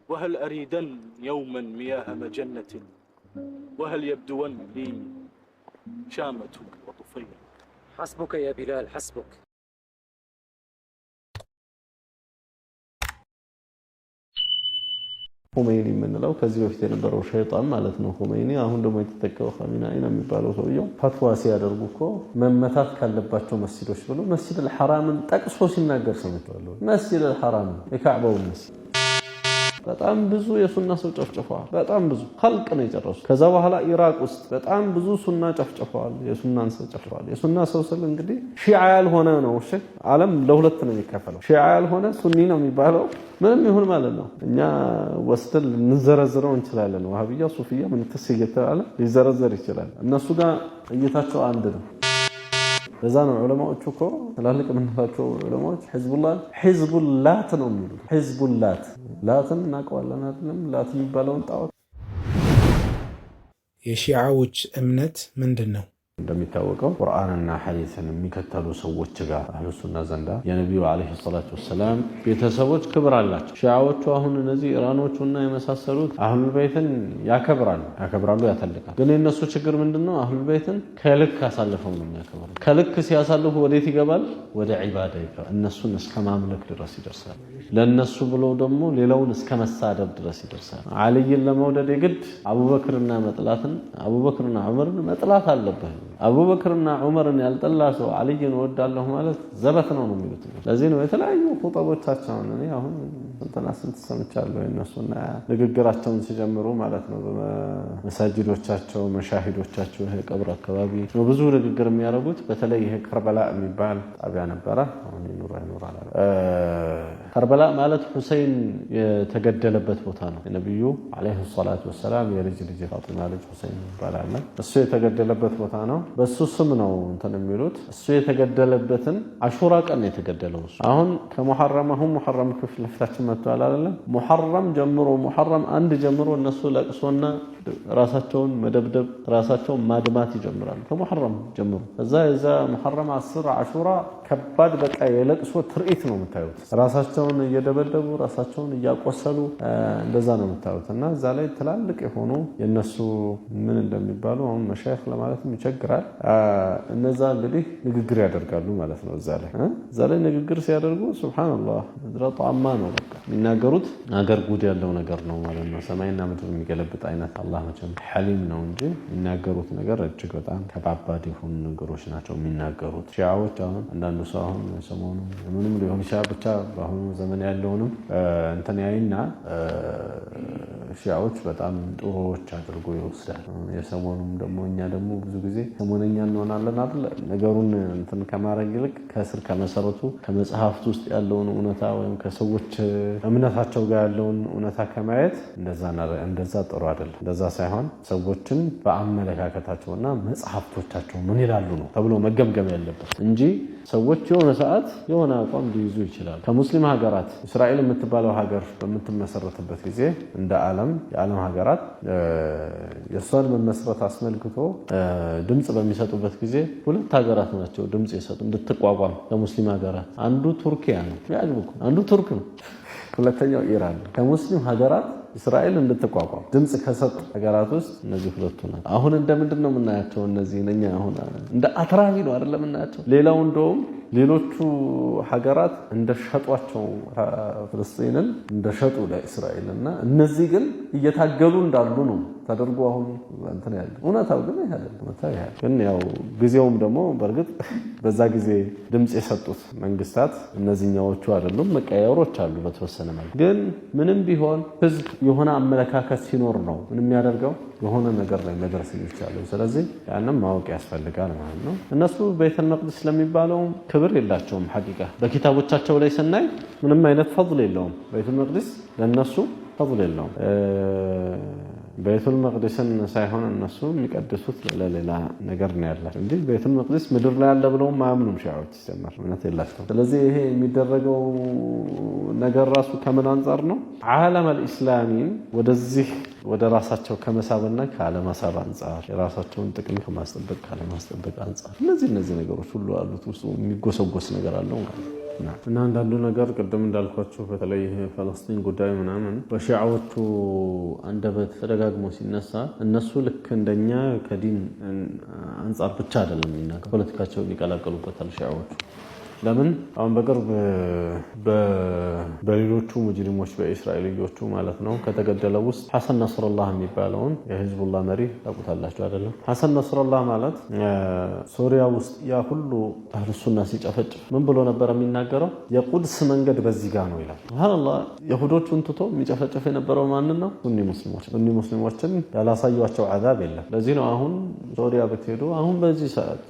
وهل أريدن يوما مياه مجنة وهل يبدون لي شامة وطفيل. حسبك يا بلال، حسبك. ሁሜኒ የምንለው ከዚህ በፊት የነበረው ሸይጣን ማለት ነው። ሁሜኒ አሁን ደግሞ የተተካው ኻሚናኢ ነው የሚባለው ሰውየው ፈትዋ ሲያደርጉ እኮ መመታት ካለባቸው መስጂዶች ብሎ መስጂድ አልሐራምን ጠቅሶ ሲናገር ሰምቼዋለሁ። መስጂድ አልሐራም የካዕባውን መስጂድ በጣም ብዙ የሱና ሰው ጨፍጭፈዋል። በጣም ብዙ ኸልቅ ነው የጨረሱ። ከዛ በኋላ ኢራቅ ውስጥ በጣም ብዙ ሱና ጨፍጭፈዋል። የሱናን ሰው ጨፍጭፈዋል። የሱና ሰው ስል እንግዲህ ሺዓ ያልሆነ ነው። እሺ ዓለም ለሁለት ነው የሚከፈለው። ሺዓ ያልሆነ ሱኒ ነው የሚባለው ምንም ይሁን ማለት ነው። እኛ ወስደን ልንዘረዝረው እንችላለን። ዋሃብያ፣ ሱፍያ፣ ምንትስ እየተባለ ሊዘረዘር ይችላል። እነሱ ጋር እይታቸው አንድ ነው። ለዛ ነው ዑለማዎቹ እኮ ትላልቅ የምንላቸው ዑለማዎች ሒዝቡላህ ሒዝቡላት ነው የሚሉት። ሒዝቡላት ላትን እናውቀዋለን አይደለም? ላት የሚባለውን ጣዖት። የሺዓዎች እምነት ምንድን ነው? እንደሚታወቀው ቁርአንና ሐዲስን የሚከተሉ ሰዎች ጋር አህሉ ሱና ዘንዳ የነቢዩ ዓለይሂ ሰላቱ ወሰላም ቤተሰቦች ክብር አላቸው። ሺዓዎቹ አሁን እነዚህ ኢራኖቹና የመሳሰሉት አህሉል ቤትን ያከብራሉ ያከብራሉ፣ ያተልቃል። ግን የእነሱ ችግር ምንድን ነው? አህሉል ቤትን ከልክ አሳልፈው ነው የሚያከብሩ። ከልክ ሲያሳልፉ ወዴት ይገባል? ወደ ዒባዳ ይገባል። እነሱን እስከ ማምለክ ድረስ ይደርሳል። ለእነሱ ብሎ ደግሞ ሌላውን እስከ መሳደብ ድረስ ይደርሳል። አልይን ለመውደድ የግድ አቡበክርና መጥላትን አቡበክርና ዑመርን መጥላት አለብህ። አቡበክርና ዑመርን ያልጠላ ሰው አልይን እወዳለሁ ማለት ዘበት ነው ነው የሚሉት። ለዚህ ነው የተለያዩ ኹጠቦቻቸውን እኔ አሁን ስንትና ስንት ሰምቻለሁ የእነሱና ንግግራቸውን ሲጀምሩ ማለት ነው በመሳጅዶቻቸው መሻሂዶቻቸው ይሄ ቀብር አካባቢ ነው ብዙ ንግግር የሚያደርጉት። በተለይ ይሄ ከርበላ የሚባል ጣቢያ ነበረ። አሁን ይኑር አይኑር አላውቅም። ከርበላ ማለት ሁሴን የተገደለበት ቦታ ነው። የነቢዩ ዓለይሂ ሰላቱ ወሰላም የልጅ ልጅ ፋጢማ ልጅ ሁሴን ይባላል። እሱ የተገደለበት ቦታ ነው። በሱ ስም ነው እንትን የሚሉት። እሱ የተገደለበትን አሹራ ቀን ነው የተገደለው እሱ። አሁን ከሙሐረም አሁን ሙሐረም ክፍል ለፊታችን መጥቷል አይደለም? ሙሐረም ጀምሮ ሙሐረም አንድ ጀምሮ እነሱ ለቅሶና ራሳቸውን መደብደብ ራሳቸውን ማድማት ይጀምራሉ። ከሙሐረም ጀምሮ ከዛ የዛ ሙሐረም 10 አሹራ ከባድ በቃ የለቅሶ ትርኢት ነው የምታዩት። ራሳቸውን እየደበደቡ ራሳቸውን እያቆሰሉ እንደዛ ነው የምታዩት። እና እዛ ላይ ትላልቅ የሆኑ የእነሱ ምን እንደሚባሉ አሁን መሻይኽ ለማለትም ይቸግራል። እነዛ እንግዲህ ንግግር ያደርጋሉ ማለት ነው። እዛ ላይ ንግግር ሲያደርጉ ሱብሃነላህ ምድረ ጣማ ነው በቃ የሚናገሩት አገር ጉድ ያለው ነገር ነው ማለት ነው። ሰማይና ምድር የሚገለብጥ አይነት አላህ መቼም ሐሊም ነው እንጂ የሚናገሩት ነገር እጅግ በጣም ከባባድ የሆኑ ነገሮች ናቸው የሚናገሩት ሺዓዎች። አሁን አንዳንዱ ሰው አሁን ሰሞኑ ምንም ሊሆን ይችላል ብቻ በአሁኑ ዘመን ያለውንም እንትን ያይና ሺዓዎች በጣም ጥሩዎች አድርጎ ይወስዳል። የሰሞኑም ደግሞ እኛ ደግሞ ብዙ ጊዜ ሰሞነኛ እንሆናለን አይደል? ነገሩን እንትን ከማድረግ ይልቅ ከስር ከመሰረቱ ከመጽሐፍት ውስጥ ያለውን እውነታ ወይም ከሰዎች እምነታቸው ጋር ያለውን እውነታ ከማየት እንደዛ ጥሩ አይደለም። እንደዛ ሳይሆን ሰዎችን በአመለካከታቸውና መጽሐፍቶቻቸው ምን ይላሉ ነው ተብሎ መገምገም ያለበት እንጂ ሰዎች የሆነ ሰዓት የሆነ አቋም ሊይዙ ይችላሉ። ከሙስሊም ሀገራት እስራኤል የምትባለው ሀገር በምትመሰረትበት ጊዜ እንደ ዓለም የዓለም ሀገራት የእሷን መመስረት አስመልክቶ ድምፅ በሚሰጡበት ጊዜ ሁለት ሀገራት ናቸው ድምፅ የሰጡ እንድትቋቋም ከሙስሊም ሀገራት። አንዱ ቱርኪያ ነው፣ አንዱ ቱርክ ነው፣ ሁለተኛው ኢራን ነው። ከሙስሊም ሀገራት እስራኤል እንድትቋቋም ድምፅ ከሰጡ ሀገራት ውስጥ እነዚህ ሁለቱ ናቸው። አሁን እንደምንድን ነው የምናያቸው? እነዚህ እኛ አሁን እንደ አትራፊ ነው አይደለም የምናያቸው። ሌላው እንደውም ሌሎቹ ሀገራት እንደሸጧቸው ፍልስጤንን እንደሸጡ ለእስራኤል እና እነዚህ ግን እየታገሉ እንዳሉ ነው ተደርጎ አሁን እንትን ያለ። እውነታው ግን ይሄ አይደለም። እውነታው ይሄ ግን ያው ጊዜውም ደግሞ በእርግጥ በዛ ጊዜ ድምፅ የሰጡት መንግስታት እነዚህኛዎቹ አይደሉም። መቀያየሮች አሉ በተወሰነ መልኩ። ግን ምንም ቢሆን ህዝብ የሆነ አመለካከት ሲኖር ነው ምን የሚያደርገው የሆነ ነገር ላይ መድረስ የሚቻለው። ስለዚህ ያንም ማወቅ ያስፈልጋል ማለት ነው። እነሱ ቤተል መቅደስ ስለሚባለው ክብር የላቸውም። ሐቂቃ በኪታቦቻቸው ላይ ስናይ ምንም አይነት ፈድል የለውም። ቤተል መቅደስ ለእነሱ ፈድል የለውም። ቤቱል መቅደስን ሳይሆን እነሱ የሚቀድሱት ለሌላ ነገር ነው ያላቸው እንጂ ቤቱል መቅደስ ምድር ላይ አለ ብለውም አያምኑም ሺዓዎች፣ ሲጀመር እምነት የላቸውም። ስለዚህ ይሄ የሚደረገው ነገር ራሱ ከምን አንጻር ነው? ዓለም አልኢስላሚን ወደዚህ ወደ ራሳቸው ከመሳብና ካለማሳብ አንጻር፣ የራሳቸውን ጥቅም ከማስጠበቅ ካለማስጠበቅ አንጻር እነዚህ ነገሮች ሁሉ አሉት። ውስጡ የሚጎሰጎስ ነገር አለው ማለት ነው። እና አንዳንዱ ነገር ቅድም እንዳልኳችሁ በተለይ ፈለስጢን ጉዳይ ምናምን በሺዓዎቹ አንደበት ተደጋግሞ ሲነሳ እነሱ ልክ እንደኛ ከዲን አንጻር ብቻ አይደለም የሚናገሩ፣ ፖለቲካቸውን ይቀላቀሉበታል ሺዓዎቹ። ለምን አሁን በቅርብ በሌሎቹ ሙጅሪሞች በእስራኤልዮቹ ማለት ነው ከተገደለው ውስጥ ሐሰን ነስረላህ የሚባለውን የሂዝቡላህ መሪ ታውቁታላችሁ አይደለም? ሐሰን ነስረላህ ማለት ሶሪያ ውስጥ ያ ሁሉ አህሉ ሱና ሲጨፈጭፍ ምን ብሎ ነበር የሚናገረው? የቁድስ መንገድ በዚህ ጋር ነው ይላል። ሱብሃነላህ፣ የሁዶቹን ትቶ የሚጨፈጭፍ የነበረው ማንን ነው? ሱኒ ሙስሊሞች። ሱኒ ሙስሊሞችን ያላሳዩቸው ዓዛብ የለም። ለዚህ ነው አሁን ሶሪያ ብትሄዱ አሁን በዚህ ሰዓት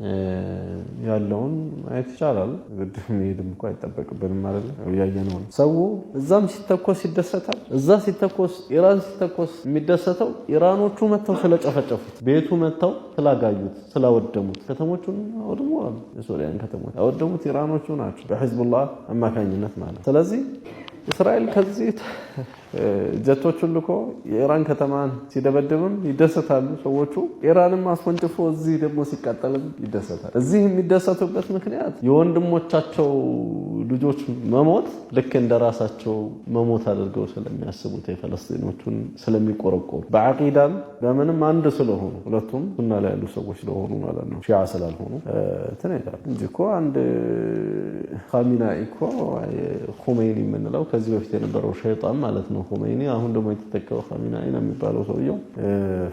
ያለውን ማየት ይቻላል። ግድ መሄድም እኮ አይጠበቅብንም አይደለ? እያየነው ነው። ሰው እዛም ሲተኮስ ይደሰታል። እዛ ሲተኮስ ኢራን ሲተኮስ የሚደሰተው ኢራኖቹ መጥተው ስለጨፈጨፉት፣ ቤቱ መጥተው ስላጋዩት፣ ስላወደሙት፣ ከተሞቹን አወድመዋል። የሶሪያን ከተሞች ያወደሙት ኢራኖቹ ናቸው በሂዝቡላህ አማካኝነት ማለት። ስለዚህ እስራኤል ከዚህ ጀቶቹን ልኮ የኢራን ከተማን ሲደበድብም ይደሰታሉ ሰዎቹ። ኢራንም አስወንጭፎ እዚህ ደግሞ ሲቃጠልም ይደሰታል። እዚህ የሚደሰቱበት ምክንያት የወንድሞቻቸው ልጆች መሞት ልክ እንደ ራሳቸው መሞት አድርገው ስለሚያስቡት የፈለስጢኖቹን ስለሚቆረቆሩ በዓቂዳም በምንም አንድ ስለሆኑ ሁለቱም ሱና ላይ ያሉ ሰዎች ስለሆኑ ማለት ነው፣ ሺዓ ስላልሆኑ እንትን ይላል እንጂ እኮ አንድ ኻሚናኢ እኮ ኹመይኒ የምንለው ከዚህ በፊት የነበረው ሸይጣን ማለት ነው ኹመይኒ፣ አሁን ደግሞ የተተካው ኻሚናኢ ነው የሚባለው ሰውየው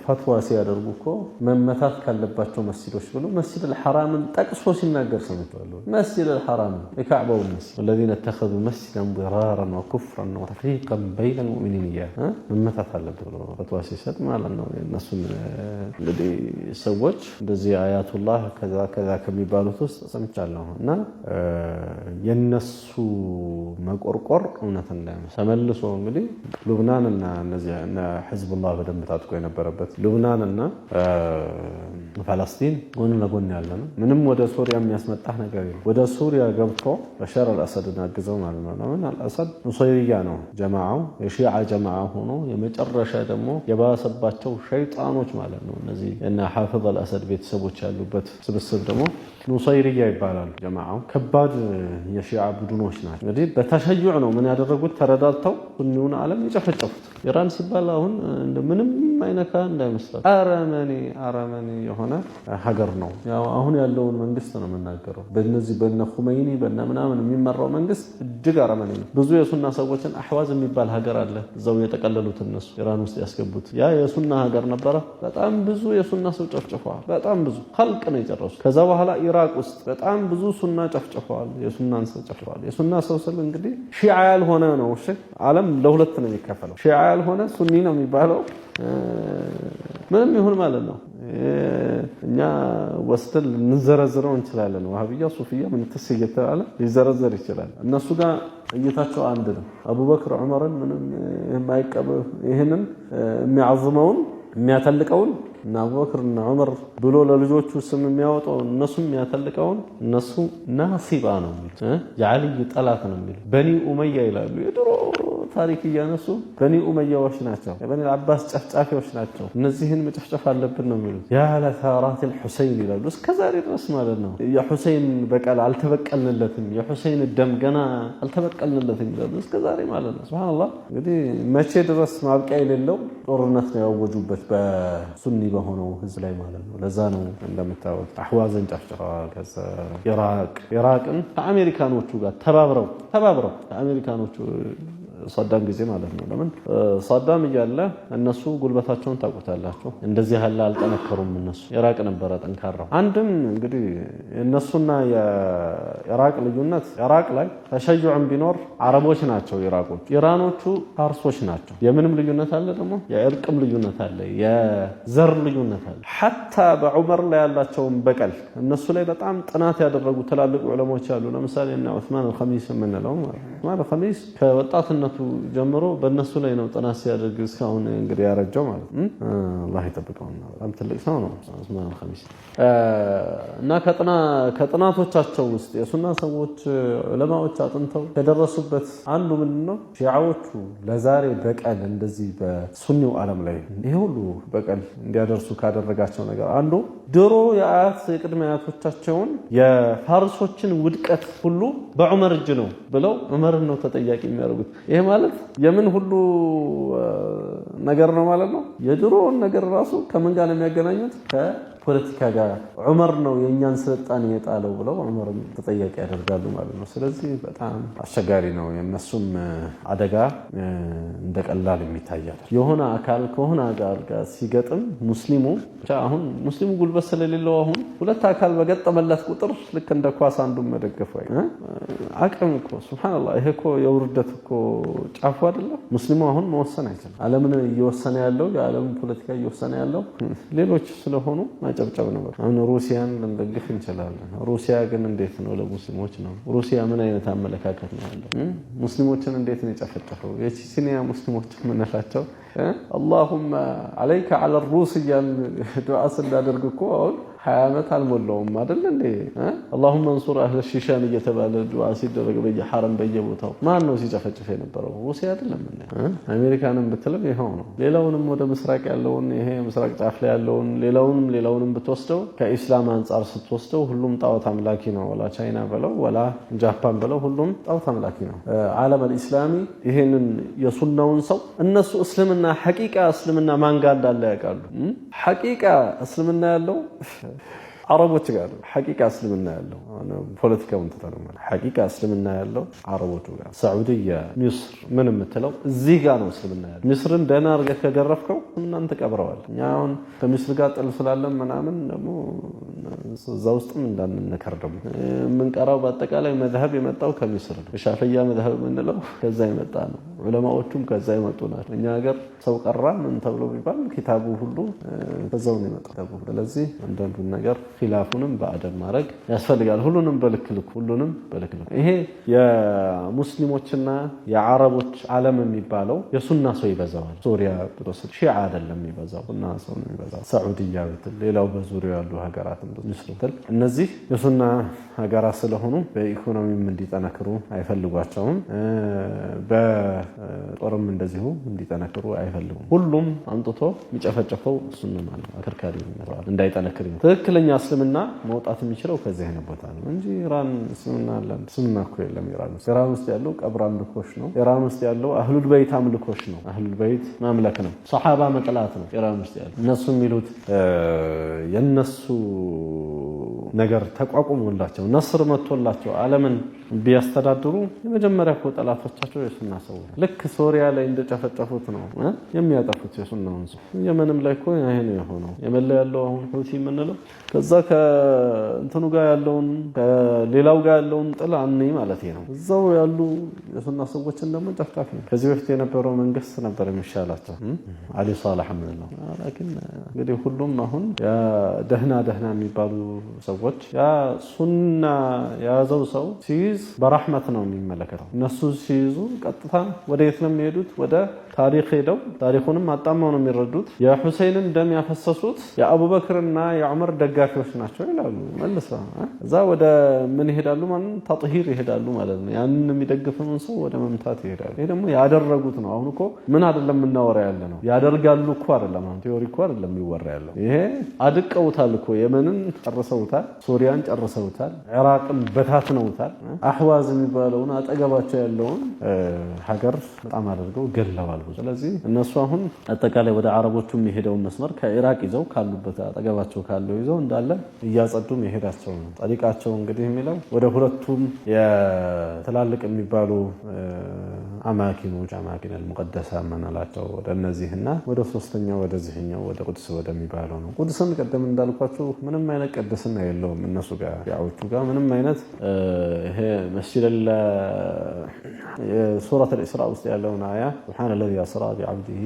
ፈትዋ ሲያደርጉ እኮ መመታት ካለባቸው መስጂዶች ብሎ መስጂድ አልሐራምን ጠቅሶ ሲናገር ሰምቻለሁ። መስጂድ አልሐራምን የካዕባውን መስጂድ والذين اتخذوا مسجدا ضرارا وكفرا وتفريقا بين المؤمنين እያለ መመታት አለበት ብሎ ፈትዋ ሲሰጥ ማለት ነው። እነሱን እንግዲህ ሰዎች እንደዚህ አያቱላህ ከዛ ከዛ ከሚባሉት ውስጥ ሰምቻለሁ። እና የነሱ መቆርቆር እውነት እንዳይመስል ተመልሶ እንግዲህ ሉብናንና እነዚህ እነ ሒዝቡላህ በደንብ ታጥቆ የነበረበት ሉብናንና ፈለስጢን ጎን ለጎን ያለ ነው። ምንም ወደ ሱሪያ የሚያስመጣህ ነገር የለም። ወደ ሱሪያ ገብቶ በሻር አልአሰድን አግዘው ማለት ነው። ለምን አልአሰድ ኑሰይርያ ነው ጀማዓው፣ የሺዓ ጀማዓ ሆኖ የመጨረሻ ደግሞ የባሰባቸው ሸይጣኖች ማለት ነው። እነዚህ እነ ሐፊዝ አልአሰድ ቤተሰቦች ያሉበት ስብስብ ደግሞ ኑሰይርያ ይባላሉ። ጀማዓው ከባድ የሺዓ ቡድኖች ናቸው። እንግዲህ በተሸዩዕ ነው ምን ያደረጉት ተረዳድተው ሱኒውን ዓለም የጨፈጨፉት። ኢራን ሲባል አሁን ምንም አይነካ እንዳይመስላችሁ፣ አረመኔ አረመኔ የሆነ ሀገር ነው። ያው አሁን ያለውን መንግስት ነው የምናገረው። በእነዚህ በነ ኹመይኒ በነ ምናምን የሚመራው መንግስት እጅግ አረመኔ ነው። ብዙ የሱና ሰዎችን አሕዋዝ የሚባል ሀገር አለ፣ እዛው የጠቀለሉት እነሱ ኢራን ውስጥ ያስገቡት ያ የሱና ሀገር ነበረ። በጣም ብዙ የሱና ሰው ጨፍጭፈዋል። በጣም ብዙ ኸልቅ ነው የጨረሱት። ከዛ በኋላ ኢራቅ ውስጥ በጣም ብዙ ሱና ጨፍጭፈዋል። የሱናን ሰው ጨፍጭፈዋል። የሱና ሰው ስል እንግዲህ ሺዓ ያልሆነ ነው። እሺ ዓለም ለሁለት ነው የሚከፈለው። ሺዓ ያልሆነ ሱኒ ነው የሚባለው ምንም ይሁን ማለት ነው። እኛ ወስደን ልንዘረዝረው እንችላለን። ዋሃብያ፣ ሱፍያ ምንትስ እየተባለ ሊዘረዘር ይችላል። እነሱ ጋር እይታቸው አንድ ነው። አቡበክር ዑመርን ምንም የማይቀበ ይህንን የሚያዝመውን የሚያተልቀውን እና አቡበክር እና ዑመር ብሎ ለልጆቹ ስም የሚያወጣው እነሱ የሚያተልቀውን እነሱ ናሲባ ነው የሚሉት፣ የዓልይ ጠላት ነው የሚሉት። በኒ ኡመያ ይላሉ። የድሮ ታሪክ እያነሱ በኒ ኡመያዎች ናቸው፣ የበኒ አባስ ጨፍጫፊዎች ናቸው፣ እነዚህን መጨፍጨፍ አለብን ነው የሚሉት። ያ ለታራት ልሑሰይን ይላሉ እስከ ዛሬ ድረስ ማለት ነው። የሑሰይን በቀል አልተበቀልንለትም፣ የሑሰይን ደም ገና አልተበቀልንለትም ይላሉ እስከ ዛሬ ማለት ነው። ሱብሃነላህ። እንግዲህ መቼ ድረስ ማብቂያ የሌለው ጦርነት ነው ያወጁበት በሱኒ በሆነው ህዝብ ላይ ማለት ነው። ለዛ ነው እንደምታዩት አሕዋዝን ጨፍጭፈዋል። ከዛ ኢራቅን ከአሜሪካኖቹ ጋር ተባብረው ከአሜሪካኖቹ ሳዳም ጊዜ ማለት ነው። ለምን ሳዳም እያለ እነሱ ጉልበታቸውን ታውቁታላችሁ፣ እንደዚህ ያለ አልጠነከሩም። እነሱ ኢራቅ ነበረ ጠንካራው። አንድም እንግዲህ እነሱና የኢራቅ ልዩነት ኢራቅ ላይ ተሸዩዕም ቢኖር አረቦች ናቸው ኢራቆች፣ ኢራኖቹ ፋርሶች ናቸው። የምንም ልዩነት አለ ደግሞ የእርቅም ልዩነት አለ፣ የዘር ልዩነት አለ። ሐታ በዑመር ላይ ያላቸውን በቀል እነሱ ላይ በጣም ጥናት ያደረጉ ትላልቅ ዑለሞች አሉ። ለምሳሌ እነ ዑስማን አልኸሚስ የምንለው ዑስማን አልኸሚስ ከወጣትነቱ ከልጅነቱ ጀምሮ በእነሱ ላይ ነው ጥናት ሲያደርግ እስካሁን እንግዲህ ያረጀው ማለት ነው። አላህ ይጠብቀውና በጣም ትልቅ ሰው ነው ዑስማን አልኸሚስ። እና ከጥናቶቻቸው ውስጥ የሱና ሰዎች ዑለማዎች አጥንተው ከደረሱበት አንዱ ምንድነው ሺዓዎቹ ለዛሬ በቀል እንደዚህ በሱኒው ዓለም ላይ ይሄ ሁሉ በቀል እንዲያደርሱ ካደረጋቸው ነገር አንዱ ድሮ የአያት የቅድመ አያቶቻቸውን የፋርሶችን ውድቀት ሁሉ በዑመር እጅ ነው ብለው ዑመርን ነው ተጠያቂ የሚያደርጉት። ይሄ ማለት የምን ሁሉ ነገር ነው ማለት ነው። የድሮውን ነገር ራሱ ከምን ጋር ነው የሚያገናኙት? ከፖለቲካ ጋር። ዑመር ነው የእኛን ስልጣን የጣለው ብለው ዑመርን ተጠያቂ ያደርጋሉ ማለት ነው። ስለዚህ በጣም አስቸጋሪ ነው። የእነሱም አደጋ እንደ ቀላል የሚታያል። የሆነ አካል ከሆነ አካል ጋር ሲገጥም ሙስሊሙ አሁን ሙስሊሙ ጉልበት ስለሌለው አሁን ሁለት አካል በገጠመለት ቁጥር ልክ እንደ ኳስ አንዱን መደገፍ ወይ አቅም እኮ ሱብሃንአላህ፣ ይሄ እኮ የውርደት እኮ ጫፉ አይደለም። ሙስሊሙ አሁን መወሰን አይችልም። ዓለምን እየወሰነ ያለው የዓለምን ፖለቲካ እየወሰነ ያለው ሌሎች ስለሆኑ ማጨብጨብ ነው። አሁን ሩሲያን ልንደግፍ እንችላለን። ሩሲያ ግን እንዴት ነው ለሙስሊሞች ነው? ሩሲያ ምን አይነት አመለካከት ነው ያለው? ሙስሊሞችን እንዴት ነው የጨፈጨፈው? የቼችኒያ ሙስሊሞች የምንላቸው اللهم عليك على الروس እያልን ዱዓ ስናደርግ እኮ አሁን 20 ዓመት አልሞላውም አይደል እንዴ? اللهم انصر أهل الشيشان እየተባለ ዱዓ ሲደረግ በየሐረም በየቦታው ማን ነው ሲጨፈጭፍ የነበረው? ሩሲያ አይደለም እንዴ? አሜሪካንም ብትልም ይኸው ነው። ሌላውንም ወደ ምስራቅ ያለውን ይሄ ምስራቅ ጫፍ ላይ ያለውን ሌላውንም ብትወስደው ከኢስላም አንጻር ስትወስደው ሁሉም ጣዖት አምላኪ ነው። ወላ ቻይና በለው ወላ ጃፓን በለው ሁሉም ጣዖት አምላኪ ነው። ዓለም አልኢስላሚ ይሄንን የሱናውን ሰው እነሱ እስልምና ሐቂቃ እስልምና ማን ጋር እንዳለ ያውቃሉ። ሐቂቃ እስልምና ያለው አረቦች ጋር ነው። ሐቂቃ እስልምና ያለው ፖለቲካውን ተጠቅመን ሐቂቃ እስልምና ያለው አረቦቹ ጋር፣ ሳዑዲያ፣ ሚስር ምን የምትለው እዚህ ጋር ነው እስልምና ያለው። ሚስርን ደህና አድርገህ ከገረፍከው እናንተ ቀብረዋል። እኛ አሁን ከሚስር ጋር ጥል ስላለን ምናምን ደግሞ እዛ ውስጥም እንዳንነከር ደግሞ የምንቀራው በአጠቃላይ መዝሀብ የመጣው ከሚስር ነው። የሻፍያ መዝሀብ የምንለው ከዛ የመጣ ነው። ዑለማዎቹም ከዛ የመጡ ናቸው። እኛ ሀገር ሰው ቀራ ምን ተብሎ ቢባል ኪታቡ ሁሉ ከዛው ነው የመጣው። ስለዚህ አንዳንዱን ነገር ኺላፉንም በአደብ ማድረግ ያስፈልጋል። ሁሉንም በልክልክ ሁሉንም በልክልክ። ይሄ የሙስሊሞችና የአረቦች ዓለም የሚባለው የሱና ሰው ይበዛዋል። ሶሪያ ብትወስድ ሺዓ አይደለም የሚበዛው፣ ሱና ሰው ነው የሚበዛው። ሳዑዲያ ብትል፣ ሌላው በዙሪያው ያሉ ሀገራትም ምስር ብትል እነዚህ የሱና ሀገራት ስለሆኑ በኢኮኖሚም እንዲጠነክሩ አይፈልጓቸውም፣ በጦርም እንደዚሁ እንዲጠነክሩ አይፈልጉም። ሁሉም አምጥቶ የሚጨፈጨፈው እሱን ነው ማለት ነው። አከርካሪ እንዳይጠነክር ትክክለኛ እስልምና መውጣት የሚችለው ከዚህ አይነት ቦታ ነው እንጂ ኢራን እስልምና አለ እስልምና እኮ የለም። ኢራን ውስጥ ኢራን ውስጥ ያለው ቀብር አምልኮሽ ነው። ኢራን ውስጥ ያለው አህሉል በይት አምልኮሽ ነው። አህሉል በይት ማምለክ ነው። ሰሓባ መጥላት ነው ኢራን ውስጥ ያለው። እነሱ የሚሉት የነሱ ነገር ተቋቁሞላቸው ነስር መጥቶላቸው ዓለምን ቢያስተዳድሩ የመጀመሪያ እኮ ጠላቶቻቸው የሱና ሰዎች ልክ ሶሪያ ላይ እንደጨፈጨፉት ነው የሚያጠፉት የሱናውን ሰው። የመንም ላይ እኮ ይሄ ነው የሆነው። የመን ላይ ያለው አሁን ሁቲ የምንለው ከዛ ከእንትኑ ጋር ያለውን ከሌላው ጋር ያለውን ጥል አኒ ማለት ነው። እዛው ያሉ የሱና ሰዎችን ደግሞ ጨፍጫፊ ነው። ከዚህ በፊት የነበረው መንግስት ነበር የሚሻላቸው አሊ ሳላህ የምንለው። ላኪን እንግዲህ ሁሉም አሁን ደህና ደህና የሚባሉ ሰዎች ያ ሱና የያዘው ሰው ሲይዝ በራህመት ነው የሚመለከተው። እነሱ ሲይዙ ቀጥታ ወደ የት ነው የሚሄዱት? ወደ ታሪክ ሄደው ታሪኩንም አጣመው ነው የሚረዱት። የሁሴንን ደም ያፈሰሱት የአቡበክርና የዑመር ደጋፊዎች ናቸው ይላሉ። መልሰው እዛ ወደ ምን ይሄዳሉ ማለት ነው? ተጥሂር ይሄዳሉ ማለት ነው። ያንን የሚደግፈውን ሰው ወደ መምታት ይሄዳሉ። ይሄ ደግሞ ያደረጉት ነው። አሁን እኮ ምን አይደለም የምናወራ ያለ ነው። ያደርጋሉ እኮ አይደለም፣ አሁን theory እኮ አይደለም የሚወራ ያለው። ይሄ አድቀውታል እኮ የመንን ጨርሰውታል፣ ሶሪያን ጨርሰውታል፣ ኢራቅን በታትነውታል። አህዋዝ የሚባለውን አጠገባቸው ያለውን ሀገር በጣም አድርገው ገለዋል። ስለዚህ እነሱ አሁን አጠቃላይ ወደ አረቦቹ የሚሄደውን መስመር ከኢራቅ ይዘው ካሉበት አጠገባቸው ካለው ይዘው እንዳለ እያጸዱ መሄዳቸው ነው። ጠሪቃቸው እንግዲህ የሚለው ወደ ሁለቱም የትላልቅ የሚባሉ አማኪኖች አማኪን አልሙቀደሳ የምንላቸው ወደ እነዚህና ወደ ሶስተኛው ወደዚህኛው ወደ ቁድስ ወደሚባለው ነው። ቁድስን ቀደም እንዳልኳቸው ምንም አይነት ቅድስና የለውም እነሱ ጋር ሺዓዎቹ ጋር ምንም አይነት ይሄ መስጂድ ሱረት አልኢስራ ውስጥ ያለውን አያ سبحان الذي أسرى بعبده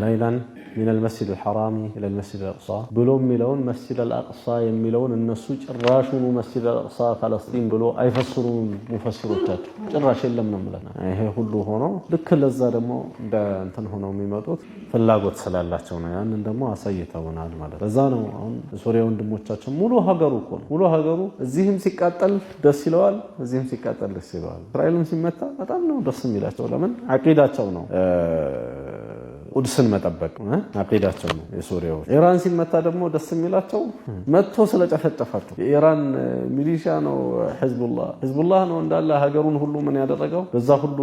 ليلا من المسجد الحرام إلى المسجد الأقصى ብሎ የሚለውን መስጂድ አልአቅሳ የሚለውን እነሱ ጭራሹኑ መስጂድ አልአቅሳ ፈለስጢን ብሎ አይፈስሩም ሙፈስሮቻቸው ጭራሽ የለም ነው የምልህ። ይሄ ሁሉ ሆኖ ልክ ለዛ ደግሞ እንደ እንትን ሆነው የሚመጡት ፍላጎት ስላላቸው ነው። ያንን ደግሞ አሳይተውናል ማለት ለዛ ነው። አሁን ሶሪያ ወንድሞቻችን ሙሉ ሀገሩ እኮ ነው ሙሉ ሀገሩ እዚህም ሲቃጠል ደስ ይለዋል፣ እዚህም ሲቃጠል ደስ ይለዋል። እስራኤልም ሲመታ በጣም ነው ደስ የሚላቸው። ለምን? አቂዳቸው ነው ቁድስን መጠበቅ አቂዳቸው ነው የሶሪያዎች። ኢራን ሲመታ ደግሞ ደስ የሚላቸው መጥቶ ስለጨፈጨፋቸው የኢራን ሚሊሻ ነው ሕዝቡላህ ሕዝቡላህ ነው እንዳለ ሀገሩን ሁሉ ምን ያደረገው በዛ ሁሉ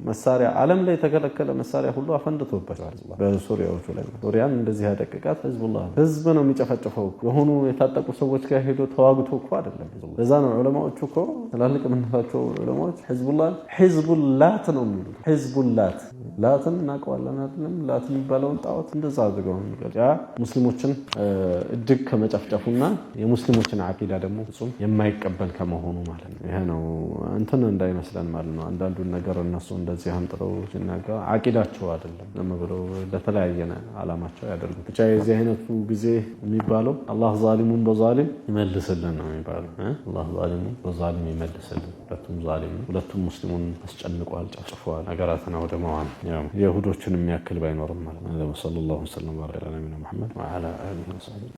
መሳሪያ ዓለም ላይ የተከለከለ መሳሪያ ሁሉ አፈንድቶባቸዋል በሶሪያዎቹ ላይ። ሶሪያን እንደዚህ ያደቀቃት ሕዝቡላህ ነው። ህዝብ ነው የሚጨፈጭፈው። የሆኑ የታጠቁ ሰዎች ጋር ሄዶ ተዋግቶ እኮ አይደለም። ለዛ ነው ዑለማዎቹ እኮ ትላልቅ የምንላቸው ዑለማዎች ሕዝቡላህን ሕዝቡላት ነው የሚሉት። ሕዝቡላት ላትን እናውቀዋለን አይደለም? ላት የሚባለውን ጣዖት እንደዛ አድርገው ነው የሚገልጹት። ያ ሙስሊሞችን እጅግ ከመጨፍጨፉና የሙስሊሞችን አቂዳ ደግሞ ፍጹም የማይቀበል ከመሆኑ ማለት ነው። ይሄ ነው እንትን እንዳይመስለን ማለት ነው። አንዳንዱን ነገር እነሱ እንደዚህ አምጥተው ሲናገሩ አቂዳቸው አይደለም ዝም ብለው ለተለያየ አላማቸው ያደርጉት። ብቻ የዚህ አይነቱ ጊዜ የሚባለው አላህ ዛሊሙን በዛሊም ይመልስልን ነው የሚባለው። አላህ ዛሊሙን በዛሊም ይመልስልን። ሁለቱም ዛሊም ነው። ሁለቱም ሙስሊሙን አስጨንቋል፣ ጨፍጭፈዋል፣ ሀገራትን አውድመዋል። ያው የይሁዶችን የሚያክል ባይኖርም ማለት ነው። ወሰለላሁ ወሰለም ዐላ ነቢይና ሙሐመድ ወዐላ አሊሂ ወሰሕቢሂ።